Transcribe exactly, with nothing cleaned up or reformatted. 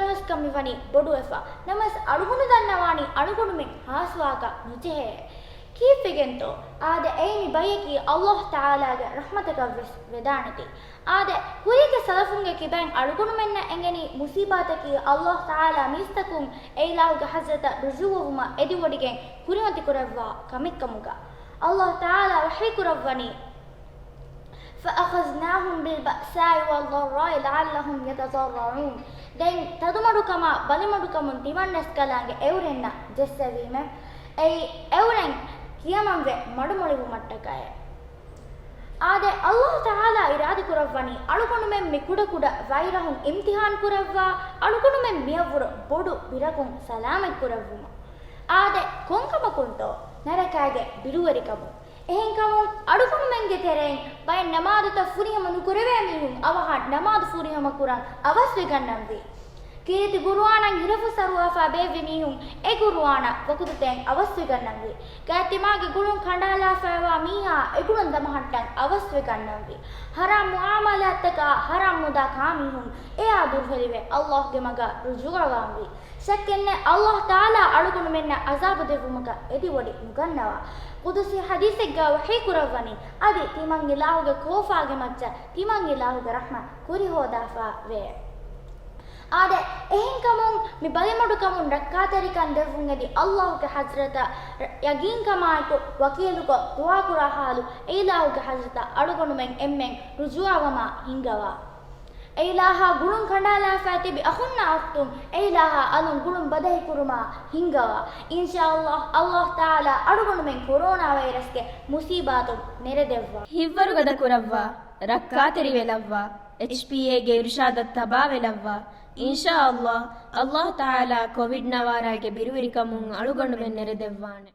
އަވަސްކަން މިވަނީ ބޮޑުވެފަ. ނަމަވެސް އަޅުގަނޑު ދަންނަވާނީ އަޅުގަނޑުމެން ހާސްވާކަށް ނުޖެހޭ. ކީއްވެގެންތޯ؟ އާދެ، އެއީ މި ބަޔަކީ ﷲ ތަޢާލާގެ ރަޙްމަތަކަށްވެސް ވެދާނެތީ. އާދެ، ކުރީގެ ސަލަފުންގެ ކިބައިން އަޅުގަނޑުމެންނަށް އެނގެނީ މުސީބާތަކީ ﷲ ތަޢާލާ މީސްތަކުން އެއިލާހުގެ ޙަޟްރަތަށް ރުޖޫޢަވުމަށް އެދިވޮޑިގެން ކުރިމަތިކުރައްވާ ކަމެއްކަމުގަ. ﷲ ތަޢާލާ ވަޙީކުރައްވަނީ، فَأَخَذْنَاهُمْ بِالْبَأْسَاءِ وَالضَّرَّاءِ لَعَلَّهُمْ يَتَضَرَّعُونَ. ދެން ތަދުމަޑުކަމާ ބަލިމަޑުކަމުން ތިމަންނަސްކަލާނގެ އެއުރެންނަށް ޖެއްސެވީމެ. އެއީ އެއުރެން ކިޔަމަންވެ މަޑުމޮޅިވުމަށްޓަކައެ. އާދެ، ﷲ ތަޢާލާ އިރާދަކުރައްވަނީ އަޅުގަނޑުމެން މި ކުޑަކުޑަ ވައިރަހުން އިމްތިޙާން ކުރައްވާ، އަޅުގަނޑުމެން މިޔަށްވުރެ ބޮޑު ބިރަކުން ސަލާމަތްކުރެއްވުމަށް. އާދެ، ކޮންކަމަކުންތޯ؟ ނަރަކާގެ ބިރުވެރިކަމުން. އެހެންކަމުން އަޅުގަނޑުމެންގެ ތެރެއިން ބައެއް ނަމާދުތައް ފުރިހަމަ ނުކުރެވޭ މީހުން އަވަހަށް ނަމާދު ފުރިހަމަ ކުރަން އަވަސްވެގަންނަންވީ. ކީރިތި ގުރުއާނަށް ހިރަފުށް ސަރުވާފާ ބޭއްވި މީހުން އެ ގުރުއާނަށް ވަގުތުތައް އަވަސްވެގަންނަންވީ. ގާތްތިމާގެ ގުޅުން ކަނޑާލާފައިވާ މީހާ އެ ގުޅުން ދަމަހައްޓަން އަވަސްވެގަންނަންވީ. ޙަރާމް މުޢާމަލާތްތަކާ ޙަރާމް މުދާ ކާ މީހުން އެއާ ދުރުހެލިވެ ﷲ ގެ މަގަށް ރުޖޫޢަވާންވީ. ޝައްކެއްނެތް، ﷲ ތަޢާލާ އަޅުގަނޑުމެންނަށް ޢަޒާބު ދެއްވުމަކަށް އެދިވޮޑި ނުގަންނަވާ. ޤުދުސީ ޙަދީޘެއްގަ ވަޙީކުރައްވަނީ، އަދި ތިމަން އިލާހުގެ ކޯފާގެ މައްޗަށް ތިމަން އިލާހުގެ ރަޙްމަތް ކުރިހޯދާފަ ވޭ. އާދެ، އެހެންކަމުން މި ބަލިމަޑުކަމުން ރައްކާތެރިކަން ދެއްވުން އެދި ﷲ ގެ ޙަޟްރަތަށް ޔަގީންކަމާއެކު ވަކީލުކޮށް ދުޢާކުރާ ޙާލު އެއިލާހުގެ ޙަޟްރަތަށް އަޅުގަނޑުމެން އެންމެން ރުޖޫޢަވަމާ ހިންގަވާ. އެއިލާހާ ގުޅުން ކަނޑާލާފައި ތިބި އަޚުންނާ އުޚްތުން އެއިލާހާ އަލުން ގުޅުން ބަދަހިކުރުމާ ހިންގަވާ. އިންޝާﷲ، ﷲ ތަޢާލާ އަޅުގަނޑުމެން ކޮރޯނާ ވައިރަސްގެ މުޞީބާތުން ނެރެދެއްވާ. ހިތްވަރުގަދަ ކުރައްވާ، ރައްކާތެރިވެލައްވާ، އެޗްޕީއޭގެ އިރުޝާދަށް ތަބާވެލައްވާ. އިންޝާﷲ، ﷲ ތަޢާލާ ކޮވިޑް ނަވާރާގެ ބިރުވެރިކަމުން އަޅުގަނޑުމެން ނެރެދެއްވާނެ.